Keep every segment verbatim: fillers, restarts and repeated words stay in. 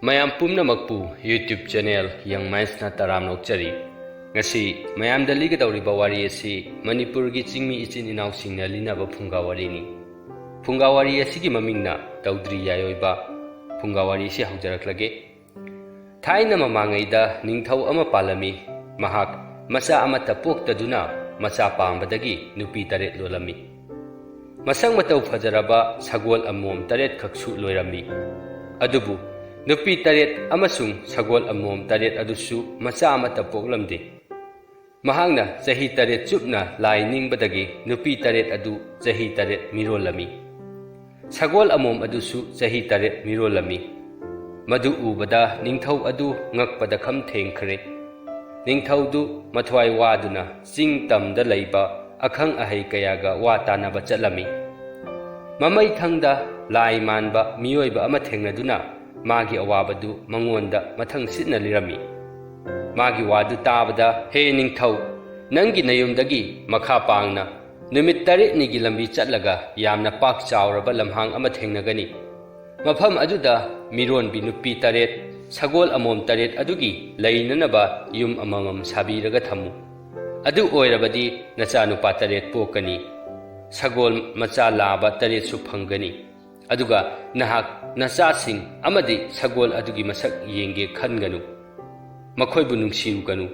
ꯃꯌꯥꯝ ꯄꯨꯝꯅꯃꯛꯄꯨ YouTube channel Young Mindsꯅ ꯇꯔꯥꯝꯅ ꯑꯣꯛꯆꯔꯤ꯫ ꯉꯁꯤ ꯃꯌꯥꯝꯗ ꯂꯤꯒꯗꯧꯔꯤꯕ ꯋꯥꯔꯤ ꯑꯁꯤ ꯃꯅꯤꯄꯨꯔꯒꯤ ꯆꯤꯡꯃꯤ ꯏꯆꯤꯟ ꯏꯅꯥꯎꯁꯤꯡꯅ ꯂꯤꯅꯕ ꯐꯨꯡꯒꯥ ꯋꯥꯔꯤꯅꯤ꯫ ꯐꯨꯡꯒꯥ ꯋꯥꯔꯤ ꯑꯁꯤꯒꯤ ꯃꯃꯤꯡꯅ ꯇꯧꯗ꯭ꯔꯤ ꯌꯥꯏꯑꯣꯏꯕ꯫ ꯐꯨꯡꯒꯥ ꯋꯥꯔꯤ ꯑꯁꯤ ꯍꯧꯖꯔꯛꯂꯒꯦ꯫ ꯊꯥꯏꯅ ꯃꯃꯥꯡꯉꯩꯗ ꯅꯤꯡꯊꯧ ꯑꯃ ꯄꯥꯜꯂꯝꯃꯤ꯫ ꯃꯍꯥꯛ ꯃꯆꯥ ꯑꯃꯠꯇ ꯄꯣꯛꯇꯗꯨꯅ ꯃꯆꯥ ꯄꯥꯝꯕꯗꯒꯤ ꯅꯨꯄꯤ ꯇꯔꯦꯠ ꯂꯣꯜꯂꯝꯃꯤ꯫ ꯃꯁꯛ ꯃꯇꯧ ꯐꯖꯔꯕ ꯁꯒꯣꯜ ꯑꯃꯣꯝ ꯇꯔꯦꯠ ꯈꯛꯁꯨ ꯂꯣꯏꯔꯝꯃꯤ꯫ ꯑꯗꯨꯕꯨ ꯅꯨꯄꯤ ꯇꯔꯦꯠ ꯑꯃꯁꯨꯡ ꯁꯒꯣꯜ ꯑꯃꯣꯝ ꯇꯔꯦꯠ ꯑꯗꯨꯁꯨ ꯃꯆꯥ ꯑꯃꯠꯇ ꯄꯣꯛꯂꯝꯗꯦ꯫ ꯃꯍꯥꯛꯅ ꯆꯍꯤ ꯇꯔꯦꯠ ꯆꯨꯞꯅ ꯂꯥꯏ ꯅꯤꯡꯕꯗꯒꯤ ꯅꯨꯄꯤ ꯇꯔꯦꯠ ꯑꯗꯨ ꯆꯍꯤ ꯇꯔꯦꯠ ꯃꯤꯔꯣꯜꯂꯝꯃꯤ꯫ ꯁꯒꯣꯜ ꯑꯃꯣꯝ ꯑꯗꯨꯁꯨ ꯆꯍꯤ ꯇꯔꯦꯠ ꯃꯤꯔꯣꯜꯂꯝꯃꯤ꯫ ꯃꯗꯨ ꯎꯕꯗ ꯅꯤꯡꯊꯧ ꯑꯗꯨ ꯉꯛꯄꯗ ꯈꯝ ꯊꯦꯡꯈ꯭ꯔꯦ꯫ ꯅꯤꯡꯊꯧꯗꯨ ꯃꯊ꯭ꯋꯥꯏ ꯋꯥꯗꯨꯅ ꯆꯤꯡ ꯇꯝꯗ ꯂꯩꯕ ꯑꯈꯪ ꯑꯍꯩ ꯀꯌꯥꯒ ꯋꯥ ꯇꯥꯅꯕ ꯆꯠꯂꯝꯃꯤ꯫ ꯃꯃꯩꯊꯪꯗ ꯂꯥꯏ ꯃꯥꯟꯕ ꯃꯤꯑꯣꯏꯕ ꯑꯃ ꯊꯦꯡꯅꯗꯨꯅ ꯃꯥꯒꯤ ꯑꯋꯥꯕꯗꯨ ꯃꯉꯣꯟꯗ ꯃꯊꯪ ꯁꯤꯠꯅ ꯂꯤꯔꯝꯃꯤ꯫ ꯃꯥꯒꯤ ꯋꯥꯗꯨ ꯇꯥꯕꯗ, "ꯍꯦ ꯅꯤꯡꯊꯧ, ꯅꯪꯒꯤ ꯅꯌꯨꯝꯗꯒꯤ ꯃꯈꯥ ꯄꯥꯡꯅ ꯅꯨꯃꯤꯠ ꯇꯔꯦꯠꯅꯤꯒꯤ ꯂꯝꯕꯤ ꯆꯠꯂꯒ ꯌꯥꯝꯅ ꯄꯥꯛ ꯆꯥꯎꯔꯕ ꯂꯝꯍꯥꯡ ꯑꯃ ꯊꯦꯡꯅꯒꯅꯤ꯫ ꯃꯐꯝ ꯑꯗꯨꯗ ꯃꯤꯔꯣꯟꯕꯤ ꯅꯨꯄꯤ ꯇꯔꯦꯠ, ꯁꯒꯣꯜ ꯑꯃꯣꯝ ꯇꯔꯦꯠ ꯑꯗꯨꯒꯤ ꯂꯩꯅꯅꯕ ꯌꯨꯝ ꯑꯃꯃꯝ ꯁꯥꯕꯤꯔꯒ ꯊꯝꯃꯨ꯫ ꯑꯗꯨ ꯑꯣꯏꯔꯕꯗꯤ ꯅꯆꯥꯅꯨꯄꯥ ꯇꯔꯦꯠ ꯄꯣꯛꯀꯅꯤ꯫ ꯁꯒꯣꯜ ꯃꯆꯥ ꯂꯥꯕ ꯇꯔꯦꯠꯁꯨ ꯐꯪꯒꯅꯤ꯫ ꯑꯗꯨꯒ ꯅꯍꯥꯛ ꯅꯆꯥꯁꯤꯡ ꯑꯃꯗꯤ ꯁꯒꯣꯜ ꯑꯗꯨꯒꯤ ꯃꯁꯛ ꯌꯦꯡꯒꯦ ꯈꯟꯒꯅꯨ꯫ ꯃꯈꯣꯏꯕꯨ ꯅꯨꯡꯁꯤꯔꯨꯒꯅꯨ꯫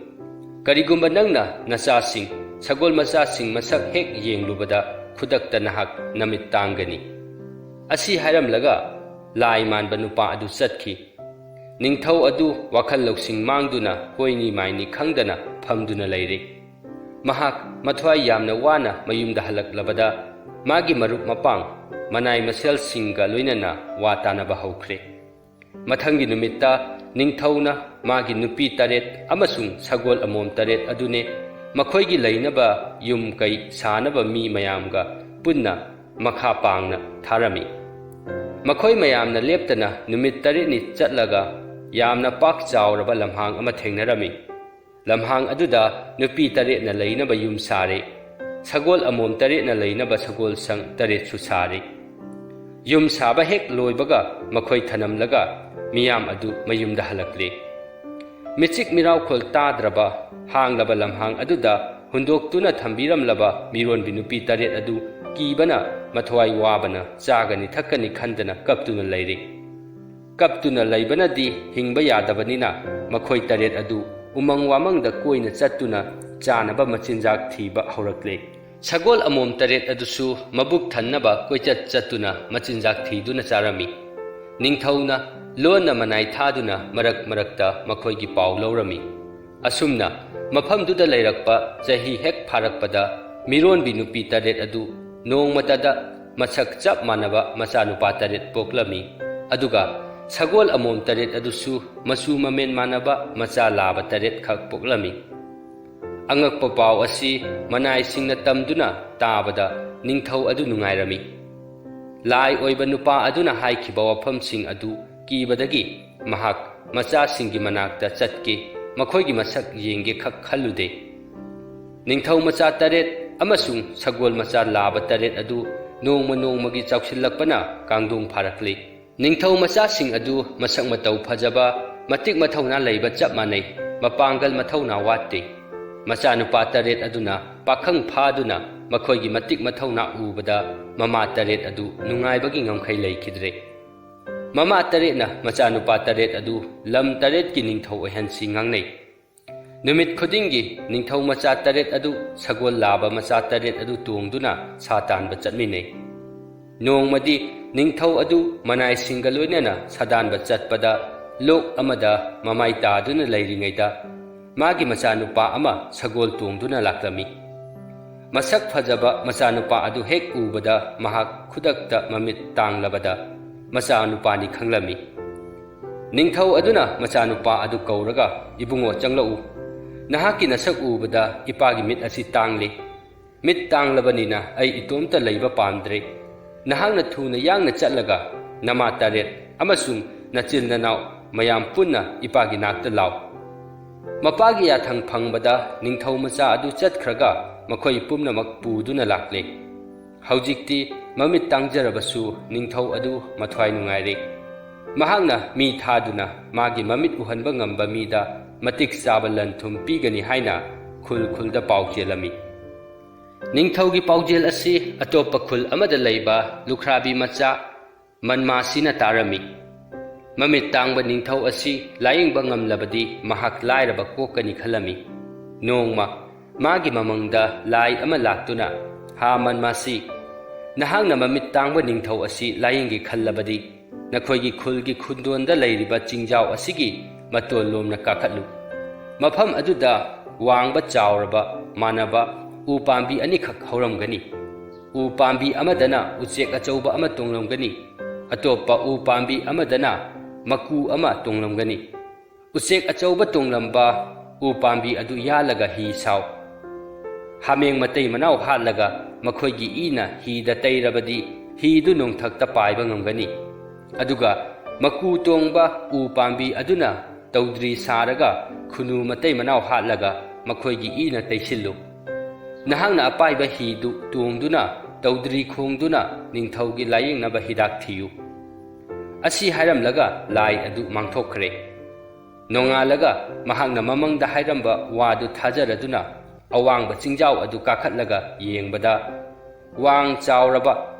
ꯀꯔꯤꯒꯨꯝꯕ ꯅꯪꯅ ꯅꯆꯥꯁꯤꯡ, ꯁꯒꯣꯜ ꯃꯆꯥꯁꯤꯡ ꯃꯁꯛ ꯍꯦꯛ ꯌꯦꯡꯂꯨꯕꯗ ꯈꯨꯗꯛꯇ ꯅꯍꯥꯛ ꯅꯃꯤꯠ ꯇꯥꯡꯒꯅꯤ꯫" ꯑꯁꯤ ꯍꯥꯏꯔꯝꯂꯒ ꯂꯥꯏ ꯃꯥꯟꯕ ꯅꯨꯄꯥ ꯑꯗꯨ ꯆꯠꯈꯤ꯫ ꯅꯤꯡꯊꯧ ꯑꯗꯨ ꯋꯥꯈꯜ ꯂꯧꯁꯤꯡ ꯃꯥꯡꯗꯨꯅ ꯍꯣꯏꯅꯤ ꯃꯥꯏꯅꯤ ꯈꯪꯗꯅ ꯐꯝꯗꯨꯅ ꯂꯩꯔꯦ꯫ ꯃꯍꯥꯛ ꯃꯊ꯭ꯋꯥꯏ ꯌꯥꯝꯅ ꯋꯥꯅ ꯃꯌꯨꯝꯗ ꯍꯜꯂꯛꯂꯕꯗ ꯃꯥꯒꯤ ꯃꯔꯨꯞ ꯃꯄꯥꯡ, ꯃꯅꯥꯏ ꯃꯁꯦꯜꯁꯤꯡꯒ ꯂꯣꯏꯅꯅ ꯋꯥ ꯇꯥꯅꯕ ꯍꯧꯈ꯭ꯔꯦ꯫ ꯃꯊꯪꯒꯤ ꯅꯨꯃꯤꯠꯇ ꯅꯤꯡꯊꯧꯅ ꯃꯥꯒꯤ ꯅꯨꯄꯤ ꯇꯔꯦꯠ ꯑꯃꯁꯨꯡ ꯁꯒꯣꯜ ꯑꯃꯣꯝ ꯇꯔꯦꯠ ꯑꯗꯨꯅꯦ ꯃꯈꯣꯏꯒꯤ ꯂꯩꯅꯕ ꯌꯨꯝ ꯀꯩ ꯁꯥꯅꯕ ꯃꯤ ꯃꯌꯥꯝꯒ ꯄꯨꯟꯅ ꯃꯈꯥ ꯄꯥꯡꯅ ꯊꯥꯔꯝꯃꯤ꯫ ꯃꯈꯣꯏ ꯃꯌꯥꯝꯅ ꯂꯦꯞꯇꯅ ꯅꯨꯃꯤꯠ ꯇꯔꯦꯠꯅꯤ ꯆꯠꯂꯒ ꯌꯥꯝꯅ ꯄꯥꯛ ꯆꯥꯎꯔꯕ ꯂꯝꯍꯥꯡ ꯑꯃ ꯊꯦꯡꯅꯔꯝꯃꯤ꯫ ꯂꯝꯍꯥꯡ ꯑꯗꯨꯗ ꯅꯨꯄꯤ ꯇꯔꯦꯠꯅ ꯂꯩꯅꯕ ꯌꯨꯝ ꯁꯥꯔꯦ꯫ ꯁꯒꯣꯜ ꯑꯃꯣꯝ ꯇꯔꯦꯠꯅ ꯂꯩꯅꯕ ꯁꯒꯣꯜ ꯁꯪ ꯇꯔꯦꯠꯁꯨ ꯁꯥꯔꯦ꯫ ꯌꯨꯝ ꯁꯥꯕ ꯍꯦꯛ ꯂꯣꯏꯕꯒ ꯃꯈꯣꯏ ꯊꯅꯝꯂꯒ ꯃꯤꯌꯥꯝ ꯑꯗꯨ ꯃꯌꯨꯝꯗ ꯍꯜꯂꯛꯂꯦ꯫ ꯃꯤꯆꯤꯛ ꯃꯤꯔꯥꯎꯈꯣꯜ ꯇꯥꯗ꯭ꯔꯕ ꯍꯥꯡꯂꯕ ꯂꯝꯍꯥꯡ ꯑꯗꯨꯗ ꯍꯨꯟꯗꯣꯛꯇꯨꯅ ꯊꯝꯕꯤꯔꯝꯂꯕ ꯃꯤꯔꯣꯟꯕꯤ ꯅꯨꯄꯤ ꯇꯔꯦꯠ ꯑꯗꯨ ꯀꯤꯕꯅ ꯃꯊ꯭ꯋꯥꯏ ꯋꯥꯕꯅ ꯆꯥꯒꯅꯤ ꯊꯛꯀꯅꯤ ꯈꯟꯗꯅ ꯀꯞꯇꯨꯅ ꯂꯩꯔꯤ꯫ ꯀꯞꯇꯨꯅ ꯂꯩꯕꯅꯗꯤ ꯍꯤꯡꯕ ꯌꯥꯗꯕꯅꯤꯅ ꯃꯈꯣꯏ ꯇꯔꯦꯠ ꯑꯗꯨ ꯎꯃꯪ ꯋꯥꯃꯪꯗ ꯀꯣꯏꯅ ꯆꯠꯇꯨꯅ ꯆꯥꯅꯕ ꯃꯆꯤꯟꯖꯥꯛ ꯊꯤꯕ ꯍꯧꯔꯛꯂꯦ꯫ ꯁꯒꯣꯜ ꯑꯃꯣꯝ ꯇꯔꯦꯠ ꯑꯗꯨꯁꯨ ꯃꯕꯨꯛ ꯊꯟꯅꯕ ꯀꯣꯏꯆꯠ ꯆꯠꯇꯨꯅ ꯃꯆꯤꯟꯖꯥꯛ ꯊꯤꯗꯨꯅ ꯆꯥꯔꯝꯃꯤ꯫ ꯅꯤꯡꯊꯧꯅ ꯂꯣꯟꯅ ꯃꯅꯥꯏ ꯊꯥꯗꯨꯅ ꯃꯔꯛ ꯃꯔꯛꯇ ꯃꯈꯣꯏꯒꯤ ꯄꯥꯎ ꯂꯧꯔꯝꯃꯤ꯫ ꯑꯁꯨꯝꯅ ꯃꯐꯝꯗꯨꯗ ꯂꯩꯔꯛꯄ ꯆꯍꯤ ꯍꯦꯛ ꯐꯥꯔꯛꯄꯗ ꯃꯤꯔꯣꯟꯕꯤ ꯅꯨꯄꯤ ꯇꯔꯦꯠ ꯑꯗꯨ ꯅꯣꯡꯃꯇꯗ ꯃꯁꯛ ꯆꯞ ꯃꯥꯟꯅꯕ ꯃꯆꯥꯅꯨꯄꯥ ꯇꯔꯦꯠ ꯄꯣꯛꯂꯝꯃꯤ꯫ ꯑꯗꯨꯒ ꯁꯒꯣꯜ ꯑꯃꯣꯝ ꯇꯔꯦꯠ ꯑꯗꯨꯁꯨ ꯃꯆꯨ ꯃꯃꯦꯟ ꯃꯥꯟꯅꯕ ꯃꯆꯥ ꯂꯥꯕ ꯇꯔꯦꯠ ꯈꯛ ꯄꯣꯛꯂꯝꯃꯤ꯫ ꯑꯉꯛꯄ ꯄꯥꯎ ꯑꯁꯤ ꯃꯅꯥꯏꯁꯤꯡꯅ ꯇꯝꯗꯨꯅ ꯇꯥꯕꯗ ꯅꯤꯡꯊꯧ ꯑꯗꯨ ꯅꯨꯡꯉꯥꯏꯔꯝꯃꯤ꯫ ꯂꯥꯏ ꯑꯣꯏꯕ ꯅꯨꯄꯥ ꯑꯗꯨꯅ ꯍꯥꯏꯈꯤꯕ ꯋꯥꯐꯝꯁꯤꯡ ꯑꯗꯨ ꯀꯤꯕꯗꯒꯤ ꯃꯍꯥꯛ ꯃꯆꯥꯁꯤꯡꯒꯤ ꯃꯅꯥꯛꯇ ꯆꯠꯀꯦ, ꯃꯈꯣꯏꯒꯤ ꯃꯁꯛ ꯌꯦꯡꯒꯦ ꯈꯛ ꯈꯜꯂꯨꯗꯦ꯫ ꯅꯤꯡꯊꯧ ꯃꯆꯥ ꯇꯔꯦꯠ ꯑꯃꯁꯨꯡ ꯁꯒꯣꯜ ꯃꯆꯥ ꯂꯥꯕ ꯇꯔꯦꯠ ꯑꯗꯨ ꯅꯣꯡꯃ ꯅꯣꯡꯃꯒꯤ ꯆꯥꯎꯁꯤꯜꯂꯛꯄꯅ ꯀꯥꯡꯗꯣꯡ ꯐꯥꯔꯛꯂꯤ꯫ ꯅꯤꯡꯊꯧ ꯃꯆꯥꯁꯤꯡ ꯑꯗꯨ ꯃꯁꯛ ꯃꯇꯧ ꯐꯖꯕ, ꯃꯇꯤꯛ ꯃꯊꯧꯅꯥ ꯂꯩꯕ ꯆꯞ ꯃꯥꯟꯅꯩ, ꯃꯄꯥꯡꯒꯜ ꯃꯊꯧꯅꯥ ꯋꯥꯠꯇꯦ꯫ ꯃꯆꯥꯅꯨꯄꯥ ꯇꯔꯦꯠ ꯑꯗꯨꯅ ꯄꯥꯈꯪ ꯐꯥꯗꯨꯅ ꯃꯈꯣꯏꯒꯤ ꯃꯇꯤꯛ ꯃꯊꯧꯅꯥ ꯎꯕꯗ ꯃꯃꯥ ꯇꯔꯦꯠ ꯑꯗꯨ ꯅꯨꯡꯉꯥꯏꯕꯒꯤ ꯉꯝꯈꯩ ꯂꯩꯈꯤꯗ꯭ꯔꯦ꯫ ꯃꯃꯥ ꯇꯔꯦꯠꯅ ꯃꯆꯥꯅꯨꯄꯥ ꯇꯔꯦꯠ ꯑꯗꯨ ꯂꯝ ꯇꯔꯦꯠꯀꯤ ꯅꯤꯡꯊꯧ ꯑꯣꯏꯍꯟꯁꯤ ꯉꯥꯡꯅꯩ꯫ ꯅꯨꯃꯤꯠ ꯈꯨꯗꯤꯡꯒꯤ ꯅꯤꯡꯊꯧ ꯃꯆꯥ ꯇꯔꯦꯠ ꯑꯗꯨ ꯁꯒꯣꯜ ꯂꯥꯕ ꯃꯆꯥ ꯇꯔꯦꯠ ꯑꯗꯨ ꯇꯣꯡꯗꯨꯅ ꯁꯥ ꯇꯥꯟꯕ ꯆꯠꯃꯤꯟꯅꯩ꯫ ꯅꯣꯡꯃꯗꯤ ꯅꯤꯡꯊꯧ ꯑꯗꯨ ꯃꯅꯥꯏꯁꯤꯡꯒ ꯂꯣꯏꯅꯅ ꯁꯥꯗꯥꯟꯕ ꯆꯠꯄꯗ ꯂꯣꯛ ꯑꯃꯗ ꯃꯃꯥꯏ ꯇꯥꯗꯨꯅ ꯂꯩꯔꯤꯉꯩꯗ ꯃꯥꯒꯤ ꯃꯆꯥꯅꯨꯄꯥ ꯑꯃ ꯁꯒꯣꯜ ꯇꯣꯡꯗꯨꯅ ꯂꯥꯛꯂꯝꯃꯤ꯫ ꯃꯁꯛ ꯐꯖꯕ ꯃꯆꯥꯅꯨꯄꯥ ꯑꯗꯨ ꯍꯦꯛ ꯎꯕꯗ ꯃꯍꯥꯛ ꯈꯨꯗꯛꯇ ꯃꯃꯤꯠ ꯇꯥꯡꯂꯕꯗ ꯃꯆꯥꯅꯨꯄꯥꯅꯤ ꯈꯪꯂꯝꯃꯤ꯫ ꯅꯤꯡꯊꯧ ꯑꯗꯨꯅ ꯃꯆꯥꯅꯨꯄꯥ ꯑꯗꯨ ꯀꯧꯔꯒ, "ꯏꯕꯨꯡꯉꯣ, ꯆꯪꯂꯛꯎ꯫ ꯅꯍꯥꯛꯀꯤ ꯅꯁꯛ ꯎꯕꯗ ꯏꯄꯥꯒꯤ ꯃꯤꯠ ꯑꯁꯤ ꯇꯥꯡꯂꯦ꯫ ꯃꯤꯠ ꯇꯥꯡꯂꯕꯅꯤꯅ ꯑꯩ ꯏꯇꯣꯝꯇ ꯂꯩꯕ ꯄꯥꯝꯗ꯭ꯔꯦ꯫ ꯅꯍꯥꯛꯅ ꯊꯨꯅ ꯌꯥꯡꯅ ꯆꯠꯂꯒ ꯅꯃꯥ ꯇꯔꯦꯠ ꯑꯃꯁꯨꯡ ꯅꯆꯤꯟ ꯅꯅꯥꯎ ꯃꯌꯥꯝ ꯄꯨꯟꯅ ꯏꯄꯥꯒꯤ ꯅꯥꯛꯇ ꯂꯥꯎ꯫" ꯃꯄꯥꯒꯤ ꯌꯥꯊꯪ ꯐꯪꯕꯗ ꯅꯤꯡꯊꯧ ꯃꯆꯥ ꯑꯗꯨ ꯆꯠꯈ꯭ꯔꯒ ꯃꯈꯣꯏ ꯄꯨꯝꯅꯃꯛ ꯄꯨꯗꯨꯅ ꯂꯥꯛꯂꯦ꯫ ꯍꯧꯖꯤꯛꯇꯤ ꯃꯃꯤꯠ ꯇꯥꯡꯖꯔꯕꯁꯨ ꯅꯤꯡꯊꯧ ꯑꯗꯨ ꯃꯊ꯭ꯋꯥꯏ ꯅꯨꯡꯉꯥꯏꯔꯦ꯫ ꯃꯍꯥꯛꯅ ꯃꯤ ꯊꯥꯗꯨꯅ ꯃꯥꯒꯤ ꯃꯃꯤꯠ ꯎꯍꯟꯕ ꯉꯝꯕ ꯃꯤꯗ ꯃꯇꯤꯛ ꯆꯥꯕ ꯂꯟ ꯊꯨꯝ ꯄꯤꯒꯅꯤ ꯍꯥꯏꯅ ꯈꯨꯜ ꯈꯨꯜꯗ ꯄꯥꯎ ꯆꯦꯜꯂꯝꯃꯤ꯫ ꯅꯤꯡꯊꯧꯒꯤ ꯄꯥꯎꯖꯦꯜ ꯑꯁꯤ ꯑꯇꯣꯞꯄ ꯈꯨꯜ ꯑꯃꯗ ꯂꯩꯕ ꯂꯨꯈ꯭ꯔꯥꯕꯤ ꯃꯆꯥ ꯃꯟꯃꯥꯁꯤꯅ ꯇꯥꯔꯝꯃꯤ꯫ ꯃꯃꯤꯠ ꯇꯥꯡꯕ ꯅꯤꯡꯊꯧ ꯑꯁꯤ ꯂꯥꯌꯦꯡꯕ ꯉꯝꯂꯕꯗꯤ ꯃꯍꯥꯛ ꯂꯥꯏꯔꯕ ꯀꯣꯛꯀꯅꯤ ꯈꯜꯂꯝꯃꯤ꯫ ꯅꯣꯡꯃ ꯃꯥꯒꯤ ꯃꯃꯪꯗ ꯂꯥꯏ ꯑꯃ ꯂꯥꯛꯇꯨꯅ, "ꯍꯥ ꯃꯟꯃꯥꯁꯤ, ꯅꯍꯥꯛꯅ ꯃꯃꯤꯠ ꯇꯥꯡꯕ ꯅꯤꯡꯊꯧ ꯑꯁꯤ ꯂꯥꯌꯦꯡꯒꯦ ꯈꯜꯂꯕꯗꯤ ꯅꯈꯣꯏꯒꯤ ꯈꯨꯜꯒꯤ ꯈꯨꯟꯗꯣꯟꯗ ꯂꯩꯔꯤꯕ ꯆꯤꯡꯖꯥꯎ ꯑꯁꯤꯒꯤ ꯃꯇꯣꯜ ꯂꯣꯝꯅ ꯀꯥꯈꯠꯂꯨ꯫ ꯃꯐꯝ ꯑꯗꯨꯗ ꯋꯥꯡꯕ ꯆꯥꯎꯔꯕ ꯃꯥꯟꯅꯕ ꯎ ꯄꯥꯝꯕꯤ ꯑꯅꯤꯈꯛ ꯍꯧꯔꯝꯒꯅꯤ꯫ ꯎ ꯄꯥꯝꯕꯤ ꯑꯃꯗꯅ ꯎꯆꯦꯛ ꯑꯆꯧꯕ ꯑꯃ ꯇꯣꯡꯂꯝꯒꯅꯤ, ꯑꯇꯣꯞꯄ ꯎ ꯄꯥꯝꯕꯤ ꯑꯃꯗꯅ ꯃꯀꯨ ꯑꯃ ꯇꯣꯡꯂꯝꯒꯅꯤ꯫ ꯎꯆꯦꯛ ꯑꯆꯧꯕ ꯇꯣꯡꯂꯝꯕ ꯎ ꯄꯥꯝꯕꯤ ꯑꯗꯨ ꯌꯥꯜꯂꯒ ꯍꯤ ꯁꯥꯎ꯫ ꯍꯥꯃꯦꯡ ꯃꯇꯩ ꯃꯅꯥꯎ ꯍꯥꯠꯂꯒ ꯃꯈꯣꯏꯒꯤ ꯏꯅ ꯍꯤꯗ ꯇꯩꯔꯕꯗꯤ ꯍꯤꯗꯨ ꯅꯣꯡꯊꯛꯇ ꯄꯥꯏꯕ ꯉꯝꯒꯅꯤ꯫ ꯑꯗꯨꯒ ꯃꯀꯨ ꯇꯣꯡꯕ ꯎ ꯄꯥꯝꯕꯤ ꯑꯗꯨꯅ ꯇꯧꯗ꯭ꯔꯤ ꯁꯥꯔꯒ ꯈꯨꯅꯨ ꯃꯇꯩ ꯃꯅꯥꯎ ꯍꯥꯠꯂꯒ ꯃꯈꯣꯏꯒꯤ ꯏꯅ ꯇꯩꯁꯤꯜꯂꯨ꯫ ꯅꯍꯥꯛꯅ ꯑꯄꯥꯏꯕ ꯍꯤꯗꯨ ꯇꯣꯡꯗꯨꯅ ꯇꯧꯗ꯭ꯔꯤ ꯈꯣꯡꯗꯨꯅ ꯅꯤꯡꯊꯧꯒꯤ ꯂꯥꯌꯦꯡꯅꯕ ꯍꯤꯗꯥꯛ ꯊꯤꯌꯨ꯫" ꯑꯁꯤ ꯍꯥꯏꯔꯝꯂꯒ ꯂꯥꯏ ꯑꯗꯨ ꯃꯥꯡꯊꯣꯛꯈ꯭ꯔꯦ꯫ ꯅꯣꯡꯉꯥꯜꯂꯒ ꯃꯍꯥꯛꯅ ꯃꯃꯪꯗ ꯍꯥꯏꯔꯝꯕ ꯋꯥꯗꯨ ꯊꯥꯖꯔꯗꯨꯅ ꯑꯋꯥꯡꯕ ꯆꯤꯡꯖꯥꯎ ꯑꯗꯨ ꯀꯥꯈꯠꯂꯒ ꯌꯦꯡꯕꯗ, ꯋꯥꯡ ꯆꯥꯎꯔꯕ